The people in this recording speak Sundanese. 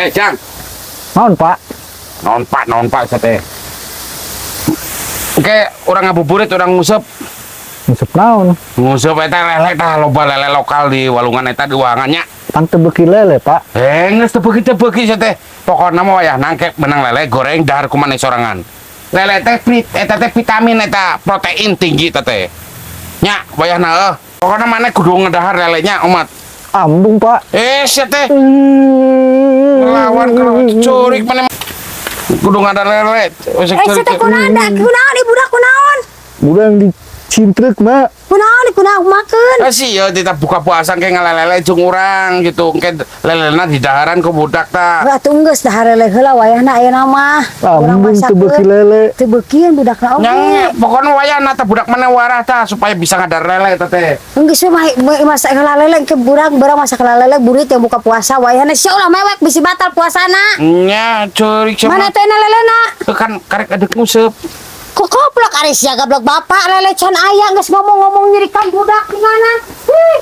Eh, Jang. Naon, Pak? Naon, Pak, naon, Pak, teh. Oke, urang ngabuburit, urang nguseup. Nguseup naon? Nguseup eta lele tah, loba lele lokal di walungan eta, di wahangannya. Pan teu beuki lele, Pak. Eh, geus teu beuki, teu beuki sia teh. Pokokna mah wayahna engke menang lele goreng, dahar ku maneh sorangan. Lele teh eta teh vitamin eta, protein tinggi eta teh. Nya, wayahna euh. Pokokna maneh kudu ngedahar lelenya, omat. Ambung, Pak. Eh, sia teh ngelawan kalau curik maneh kudu ngadar lele. Eh, sia teh kunaon da? Kunaon ieu budak, kunaon? Budak dicintrek, Mak. Kunaon, kunaon makeun? Ah sih ya kita buka puasa engke ngalelele jeung urang gitu. Engke lelena di daharan ku budak ta. Atuh geus dahar lele heula wayahna ayeuna mah. Urang Ambung teu beuki lele. Teu beukieun budakna oge. Nyang pokoknya wayahna teh budak mana warah ta supaya bisa ngadar lele eta teh. Geus we mah masak heula lele ke burang berang, masak heula lele burit yang buka puasa wayahna, sia ulah mewek, bisi batal puasana. Nya, curik Mana sama. teh na lelena? Kan karek adek nguseup. Kok koplok ari sia, gablok bapak, lele can aya geus ngomong-ngomong nyirikan budak di mana? Hih.